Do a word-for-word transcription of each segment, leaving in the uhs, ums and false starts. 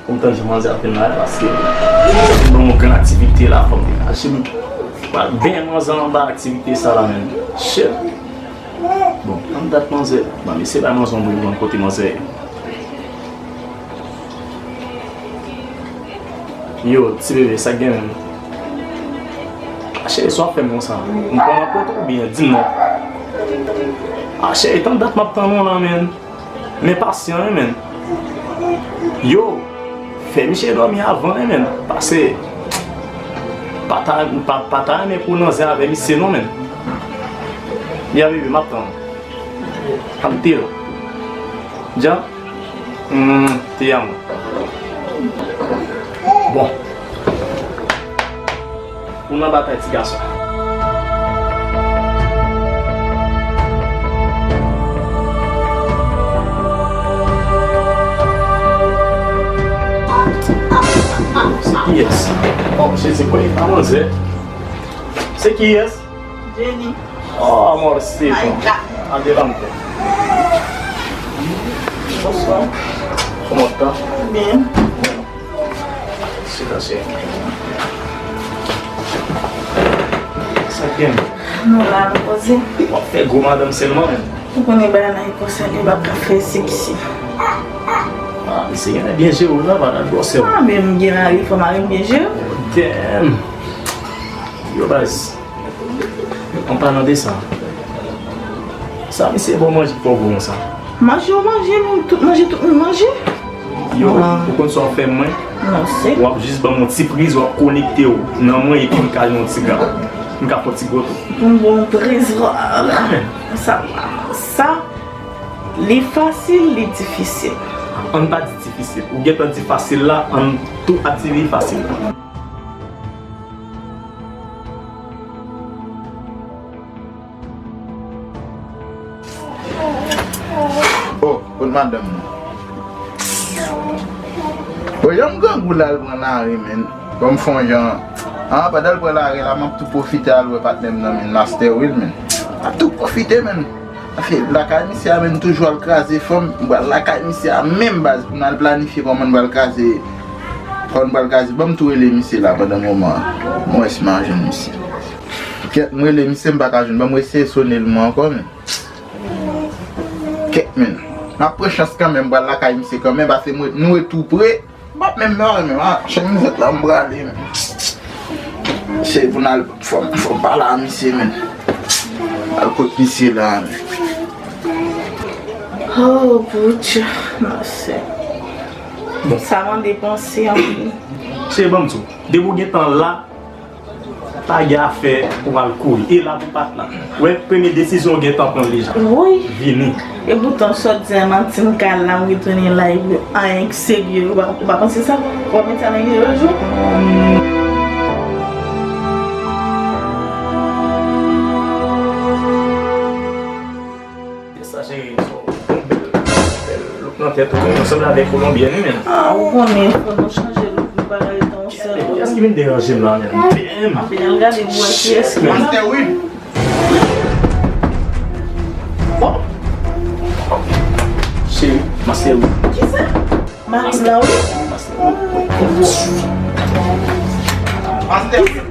Pou m tann jan manzè ap vin la, paske se bon, yon gran aktivite la, fò m degaje m. Pral benyen manzè anba aktivite sa la, menm. Shit. Bon, ann dat manzè. Bon, mesye bay manzè yon bri, bon, kote manzè ye? Yo, ti bebe, sa k gen menm? A, cheri, sa w ap fè m konsa? M pran nan kote w oubyen? Di m non. A, cheri, tann dat m ap tann ou la, menm. Men pasyan wi, menn. Yo, fè misye dòmi avan wi, menn. Pase, pa ta, pa, pa ta renmen pou nan zen avè misye non, menn. Ya bebe, m ap tann. Anpil. Djan? Hmm, te amo. Bon. Ou nan batay, ti gason. Se kiyès? Oh, Jezi, kòman manzè? Se kiyès? Jenny. Oh, amorcito. Adelante. Bonsoir. Comment está? Bien. Chita, chita. Sa k gen? Nou la, nou poze. W ap fè gwo madanm sèlman, menm. Ou konnen bagay la e konsa, li pa ka fè seksi. Ah, misye genlè byen jere w la, pa dat gwosè w. Ah, men m gen mari, fò mari m byen jere m. Damn. Yo, baz. An palan de sa, sa misye ba w manje ki fè w gwo konsa? Manje w manje, men tout manje, tout moun manje. Yo, ou konn sa w fè mwen? Non, se. W ap jis ban m yon ti priz, w ap konekte w nan mwen, epi m ka jwenn yon ti gap. M ka fè yon ti gwoto. Pou m ba w yon priz, sa, sa, li fasil, li difisil. Ann pa di difisil. Ou gentan di fasil la, ann tou aktive fasil la. Oh, kot madanm nan? Bon, jan m grangou la, l pran lari, menn. Bon, m fè yon jan. Ah, pandan l pran lari la, m ap tou pwofite al wè patnè m nan, menn, Master Will, menn. M ap tou pwofite, menn. Afè lakay misye a, menn, toujou al kraze fanm. M pral lakay misye a menm, baz, pou n al planifye kòman n pral kraze, kòman n pral kraze. Ban m tou rele misye la pandan moman an. M wè si m a jwenn misye. Kèt, m rele misye, m pa ka jwenn. Ban m eseye sone l mwen ankò, menn. Kèt, menn. M ap pran chans kanmenm, m pral lakay misye kanmenm, paske mwen, nou ret tou pre. M p ap menm mare menm, a, chenn mizèt la m prale menm. Se pou n al, fò, fò m pale a misye menm. Al kot misye la menm. Oh, Bondye, mèsi. Bon. Sa mande panse anpil. Cheri, ban m di w, depi w gentan la, pa gen afè pou w al kouri. E la pou w pa t la. Wè, premye desizyon w gentan pran deja. Wi. Vini. E poutan, sòt di a maten, m ka la, m retounen la, epi anyen ki serye, ou pa, ou pa panse sa? W ap met sa nan lide lòt jou? Sa, cheri, se yon bèl, bèl look nan tèt ou, ou sanble avèk kolonbyèn, wi, menn. Ah, ou konnen, fò nou chanje look, nou pa ka rete yon sèl. Kiyès ki vin deranje m la, menn? Damn! Ape al gade pou wè kiyès ki la. Master Will. Oh! Cheri, Master Will. Kisa? Mari m la, wi. Master Will. Master Will.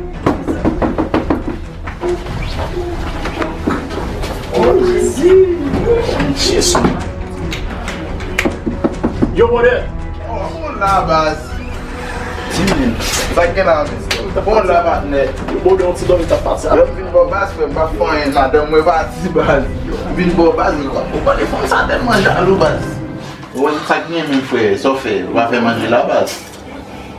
Oh, Jezi. Jezi. Yo, brother. Oh, la, baz. Sa k gen la, men? Bon, la, patnè. Yo, brother, yon ti dòmi t ap pase. Yo, m vin bò baz, frè, m pa fè anyen, madanm mwen pati, baz. M vin bò baz, ou konnen fanm sa tèlman jalou, baz. Ou wè sa k gen, men, frè, sa w fè, ou pa fè manje la, baz.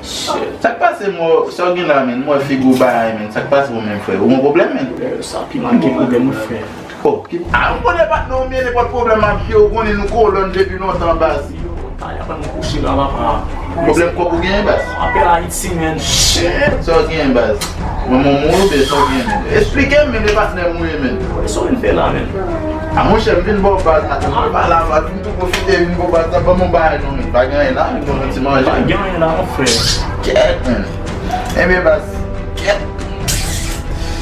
Sa k pase, mo, sa w gen la, menn? M wè figi w bagay, menn. Sa k pase w menm, frè? Ou gen pwoblèm, menn? Sa pi mal gen pwoblèm, wi, frè. Oh, ki, a, ou konnen patnè w, men nenpòt pwoblèm ap jere, ou konnen nou kolòn depi lontan, baz. Yo, ta y ap ann kouche la, papa. Pwoblèm kòb ou genyen, baz? Apèl Ayiti, menn. Shit! Sa w genyen, baz? Manman w mouri oubyen sa w genyen, menn? Esplike m, menn, e patnè m ou ye, menn. Sa w vin fè la, menn? A, monchè, m vin ba w baz, maten, m pa la, baz. Tou pwofite vin bò baz la, ban m yon bagay non, men. Pa gen anyen la, vin ban m yon ti manje. Pa gen anyen la, mon frè. Kèt, men. Enben, baz, kèt.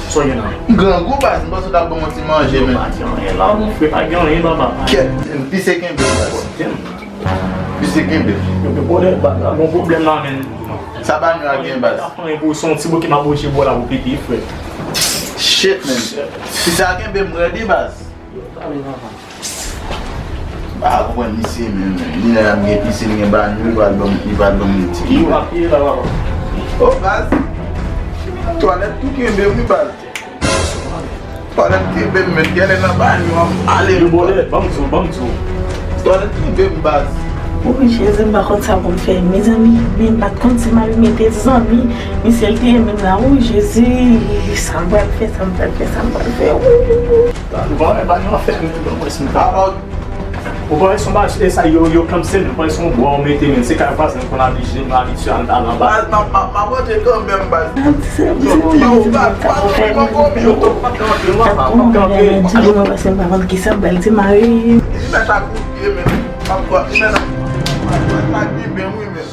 Sa w gen la? M grangou, baz, m panse w t ap ban m yon ti manje, men. Pa gen anyen la, mon frè, pa gen anyen, papa. Kèt, men, pise kenbe, baz. Damn. Misye kenbe. Yo, men bòdè, baz, la gon pwoblèm la, men. Sa Banyo a gen, baz? Sa fè pou son ti bouke m ap boche bò la pou pete, frè. Shit, man. Fi sa kenbe m rèd wi, baz. Yo, sa vle nan. Pa konprann misye menm, men. Li la ap gen pise, li gen Banyo, li pral ban m, li pral ban m ti. Yo, ap peye la, papa. Oh, baz. Twalèt tou kenbe m wi, baz. Twalèt kenbe m, men. Genlè nan Banyo an, ale. Yo, bòdè, ban m di w, ban m di w. Twalèt kenbe m, baz. O Jezi, m pa konn sa pou m fè, mezanmi. Men m pa t konn si m al mete zanmi. Misye l te renmen m la, o Jezi. Sa m pral fè, sa m pral fè, sa m pral fè. Ou, ou, ou. Ou pa wè Banyo ap fè m tou, mwen si m ta. Ou pa wè se yon bagay, e sa yo, yo kanpe se menm, pa wè se yon bwa ou mete, men se kay vwazen m konn abitye, m abitye al, al anba. Baz, m ap, m ap, m ap rantre kanmenm, baz. Yo, baz, baz, mwen gon yo. Yo, m ap kanpe, m ap kanpe. Mwen pase m pa konn kisa m pral di mari. Li mèt ak kout pye, men. M ap kwa, li mèt ak, li mèt ak li ben wi, men.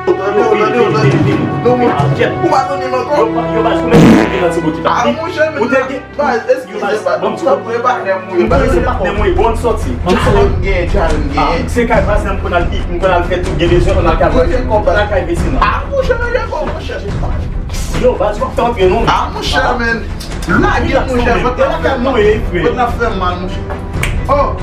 Tande w, tande w, tande w. Non, men, ou pa tande m ankò? Yo pa, yo pa, ou mèt nan ti bouki. Ah, monchè, men. Ou te gen, baz, eskize, baz. Tanpri, e patnè m ou ye, baz. Se patnè m ou ye, bon, sòti. Djal m genyen, djal m genyen. Se kay vwazen m konn al, m konn al fè tout, gen bezwen konn al kay vwazen, konn al kay vwazen nan. Ah, monchè, men, monchè. Yo, baz, w ap fè antre non. Ah, monchè, men. Lage, monchè, fòk n ap fè mal. Fòk n ap fè mal, monchè. Oh.